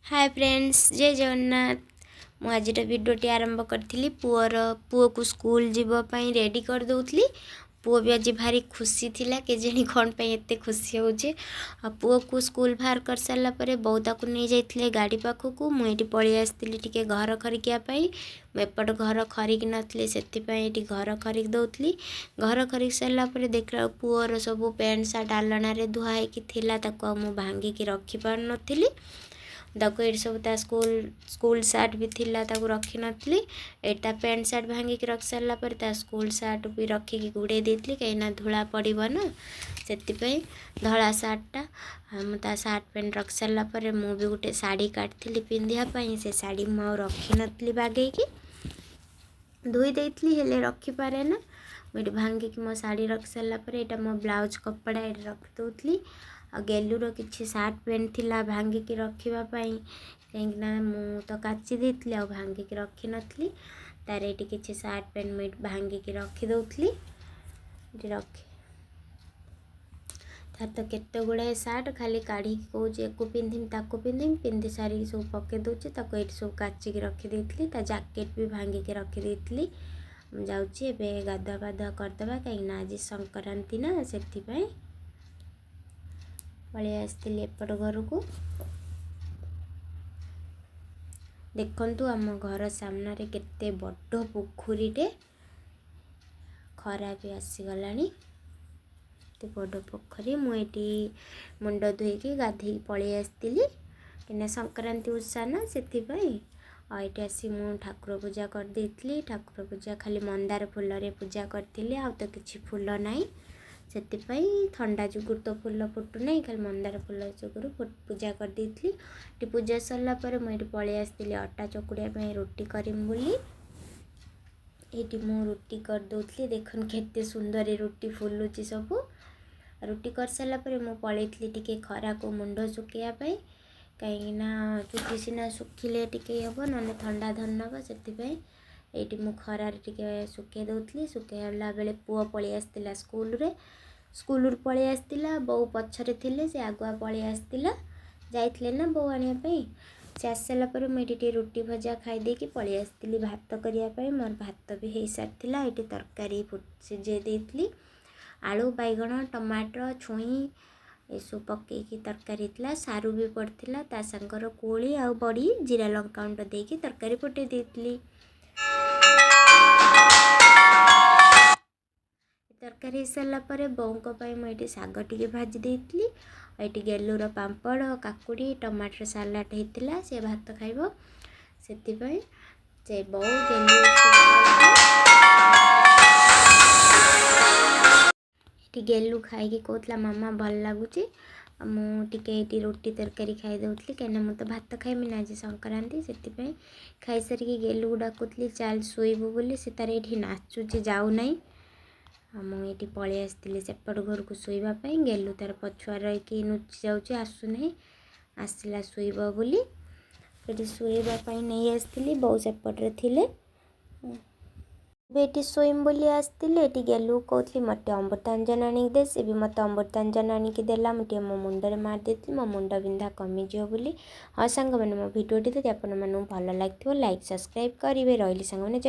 ହାଏ friends, ଜୟ ଜଗନ୍ନାଥ। ମୁଁ ଆଜିର ଭିଡ଼ିଓଟି ଆରମ୍ଭ କରିଥିଲି ପୁଅକୁ ସ୍କୁଲ ଯିବା ପାଇଁ ରେଡ଼ି କରିଦେଉଥିଲି। ପୁଅ ବି ଆଜି ଭାରି ଖୁସି ଥିଲା, କେଜାଣି କ'ଣ ପାଇଁ ଏତେ ଖୁସି ହେଉଛି। ଆଉ ପୁଅକୁ ସ୍କୁଲ ବାହାର କରିସାରିଲା ପରେ ବୋଉ ତାକୁ ନେଇଯାଇଥିଲେ ଗାଡ଼ି ପାଖକୁ। ମୁଁ ଏଇଠି ପଳେଇ ଆସିଥିଲି ଟିକେ ଘର ଖରିକିବା ପାଇଁ। ମୁଁ ଏପଟ ଘର ଖରିକି ନଥିଲି, ସେଥିପାଇଁ ଏଇଠି ଘର ଖରିକି ଦେଉଥିଲି। ଘର ଖରିକି ସାରିଲା ପରେ ଦେଖିଲା ବେଳକୁ ପୁଅର ସବୁ ପ୍ୟାଣ୍ଟ ସାର୍ଟ ଆଲଣାରେ ଧୁଆ ହେଇକି ଥିଲା, ତାକୁ ଆଉ ମୁଁ ଭାଙ୍ଗିକି ରଖିପାରୁନଥିଲି। ତାକୁ ଏଇଠି ସବୁ ତା ସ୍କୁଲ ସ୍କୁଲ ସାର୍ଟ ବି ଥିଲା, ତାକୁ ରଖିନଥିଲି। ଏଇଠି ତା ପ୍ୟାଣ୍ଟ ସାର୍ଟ ଭାଙ୍ଗିକି ରଖି ସାରିଲା ପରେ ତା ସ୍କୁଲ ସାର୍ଟ ବି ରଖିକି ଗୁଡ଼େଇ ଦେଇଥିଲି, କାହିଁକିନା ଧୂଳା ପଡ଼ିବ ନା, ସେଥିପାଇଁ ଧଳା ସାର୍ଟଟା। ମୁଁ ତା ସାର୍ଟ ପ୍ୟାଣ୍ଟ ରଖି ସାରିଲା ପରେ ମୁଁ ବି ଗୋଟେ ଶାଢ଼ୀ କାଟିଥିଲି ପିନ୍ଧିବା ପାଇଁ। ସେ ଶାଢ଼ୀ ମୁଁ ଆଉ ରଖିନଥିଲି, ବାଗେଇକି ଧୋଇ ଦେଇଥିଲି, ହେଲେ ରଖିପାରେ ନା। ମୁଁ ଏଇଠି ଭାଙ୍ଗିକି ମୋ ଶାଢ଼ୀ ରଖି ସାରିଲା ପରେ ଏଇଟା ମୋ ବ୍ଲାଉଜ୍ କପଡ଼ା ଏଇଠି ରଖିଦେଉଥିଲି। ଆଉ ଗେଲୁର କିଛି ସାର୍ଟ ପ୍ୟାଣ୍ଟ ଥିଲା ଭାଙ୍ଗିକି ରଖିବା ପାଇଁ, କାହିଁକିନା ମୁଁ ତ କାଚି ଦେଇଥିଲି, ଆଉ ଭାଙ୍ଗିକି ରଖିନଥିଲି। ତାର ଏଇଠି କିଛି ସାର୍ଟ ପ୍ୟାଣ୍ଟ ମୁଁ ଏଇଠି ଭାଙ୍ଗିକି ରଖିଦେଉଥିଲି। ଏଠି ରଖି ତାର ତ କେତେ ଗୁଡ଼ାଏ ସାର୍ଟ, ଖାଲି କାଢ଼ିକି କହୁଛି ଏକୁ ପିନ୍ଧିମି, ତାକୁ ପିନ୍ଧିମି, ପିନ୍ଧି ସାରିକି ସବୁ ପକାଇ ଦେଉଛି। ତାକୁ ଏଇଠି ସବୁ କାଚିକି ରଖିଦେଇଥିଲି, ତା ଜ୍ୟାକେଟ୍ ବି ଭାଙ୍ଗିକି ରଖିଦେଇଥିଲି। ମୁଁ ଯାଉଛି ଏବେ ଗାଧୁଆ ପାଧୁଆ କରିଦେବା, କାହିଁକିନା ଆଜି ସଂକ୍ରାନ୍ତି ନା, ସେଥିପାଇଁ ପଳେଇ ଆସିଥିଲି ଏପଟ ଘରକୁ। ଦେଖନ୍ତୁ, ଆମ ଘର ସାମ୍ନାରେ କେତେ ବଡ଼ ପୋଖରୀଟେ। ଖରା ବି ଆସିଗଲାଣି। ଏତେ ବଡ଼ ପୋଖରୀ। ମୁଁ ଏଇଠି ମୁଣ୍ଡ ଧୋଇକି ଗାଧେଇକି ପଳେଇ ଆସିଥିଲି, କାହିଁକିନା ସଂକ୍ରାନ୍ତି ଓଷା ନା, ସେଥିପାଇଁ। ଆଉ ଏଇଠି ଆସି ମୁଁ ଠାକୁର ପୂଜା କରିଦେଇଥିଲି। ଠାକୁର ପୂଜା ଖାଲି ମନ୍ଦାର ଫୁଲରେ ପୂଜା କରିଥିଲି, ଆଉ ତ କିଛି ଫୁଲ ନାହିଁ, ସେଥିପାଇଁ ଥଣ୍ଡା ଯୋଗୁରୁ ତ ଫୁଲ ଫୁଟୁନାହିଁ। ଖାଲି ମନ୍ଦାର ଫୁଲ ଯୋଗୁରୁ ପୂଜା କରିଦେଇଥିଲି। ଏଠି ପୂଜା ସରିଲା ପରେ ମୁଁ ଏଠି ପଳେଇ ଆସିଥିଲି ଅଟା ଚକୁଡ଼ିବା ପାଇଁ, ରୁଟି କରିମି ବୋଲି। ଏଇଠି ମୁଁ ରୁଟି କରିଦେଉଥିଲି। ଦେଖନ୍ତୁ, କେତେ ସୁନ୍ଦର ରୁଟି ଫୁଲୁଛି ସବୁ। ରୁଟି କରିସାରିଲା ପରେ ମୁଁ ପଳେଇଥିଲି ଟିକେ ଖରାକୁ ମୁଣ୍ଡ ଶୁଖେଇବା ପାଇଁ, କାହିଁକିନା ଚୁଟି ସିନା ଶୁଖିଲେ ଟିକେ ହେବ, ନହେଲେ ଥଣ୍ଡା ଧରି ନେବ। ସେଥିପାଇଁ ଏଇଠି ମୁଁ ଖରାରେ ଟିକେ ଶୁଖେଇ ଦେଉଥିଲି। ଶୁଖେଇଲା ବେଳେ ପୁଅ ପଳେଇ ଆସିଥିଲା ସ୍କୁଲରେ, ସ୍କୁଲରୁ ପଳେଇ ଆସିଥିଲା। ବୋଉ ପଛରେ ଥିଲେ, ସେ ଆଗୁଆ ପଳେଇ ଆସିଥିଲା, ଯାଇଥିଲେ ନା ବୋଉ ଆଣିବା ପାଇଁ। ସେ ଆସିସାରିଲା ପରେ ମୁଁ ଏଇଠି ଟିକେ ରୁଟି ଭଜା ଖାଇ ଦେଇକି ପଳେଇ ଆସିଥିଲି ଭାତ କରିବା ପାଇଁ। ମୋର ଭାତ ବି ହେଇସାରିଥିଲା। ଏଇଠି ତରକାରୀ ସିଝେଇ ଦେଇଥିଲି। ଆଳୁ, ବାଇଗଣ, ଟମାଟର, ଛୁଇଁ ଏସବୁ ପକେଇକି ତରକାରୀ ହେଇଥିଲା। ସାରୁ ବି ପଡ଼ିଥିଲା। ତା ସାଙ୍ଗର କୋଳି ଆଉ ବଡ଼ି, ଜିରା ଲଙ୍କା ଗୁଣ୍ଡ ଦେଇକି ତରକାରୀ ଫୁଟେଇ ଦେଇଥିଲି। ତରକାରୀ ହେଇସାରିଲା ପରେ ବୋଉଙ୍କ ପାଇଁ ମୁଁ ଏଇଠି ଶାଗ ଟିକେ ଭାଜି ଦେଇଥିଲି। ଏଇଠି ଗେଲୁର ପାମ୍ପଡ଼, କାକୁଡ଼ି, ଟମାଟର ସାଲାଡ଼ ହେଇଥିଲା। ସେ ଭାତ ଖାଇବ, ସେଥିପାଇଁ ସେ ବୋଉ ଗେଲୁ ଏଠି ଗେଲୁ ଖାଇକି କହୁଥିଲା, ମାମା ଭଲ ଲାଗୁଛି। ଆଉ ମୁଁ ଟିକେ ଏଇଠି ରୁଟି ତରକାରୀ ଖାଇଦେଉଥିଲି, କାହିଁକିନା ମୁଁ ତ ଭାତ ଖାଇମିନି, ଆଜି ସଂକ୍ରାନ୍ତି, ସେଥିପାଇଁ। ଖାଇସାରିକି ଗେଲୁକୁ ଡାକୁଥିଲି, ଚାଲ ଶୋଇବୁ ବୋଲି। ସେ ତାର ଏଇଠି ନାଚୁଛି, ଯାଉନାହିଁ। ଆଉ ମୁଁ ଏଇଠି ପଳେଇ ଆସିଥିଲି ସେପଟ ଘରକୁ ଶୋଇବା ପାଇଁ। ଗେଲୁ ତାର ପଛୁଆ ରହିକି ନୁଚି ଯାଉଛି, ଆସୁନାହିଁ। ଆସିଲା ଶୋଇବ ବୋଲି, ସେଠି ଶୋଇବା ପାଇଁ ନେଇ ଆସିଥିଲି। ବୋଉ ସେପଟରେ ଥିଲେ। ଏବେ ଏଠି ଶୋଇମି ବୋଲି ଆସିଥିଲି। ଏଠି ଗେଲୁକୁ କହୁଥିଲି, ମୋତେ ଅମୃତାଞ୍ଜନ ଆଣିକି ଦେ। ସେ ବି ମୋତେ ଅମୃତାଞ୍ଜନ ଆଣିକି ଦେଲା। ମୁଁ ଟିକେ ମୋ ମୁଣ୍ଡରେ ମାରି ଦେଇଥିଲି, ମୋ ମୁଣ୍ଡ ବିନ୍ଧା କମିଯିବ ବୋଲି। ହଁ ସାଙ୍ଗମାନେ, ମୋ ଭିଡ଼ିଓଟି ଯଦି ଆପଣମାନଙ୍କୁ ଭଲ ଲାଗିଥିବ, ଲାଇକ୍ ସବସ୍କ୍ରାଇବ୍ କରିବେ। ରହିଲି ସାଙ୍ଗମାନେ।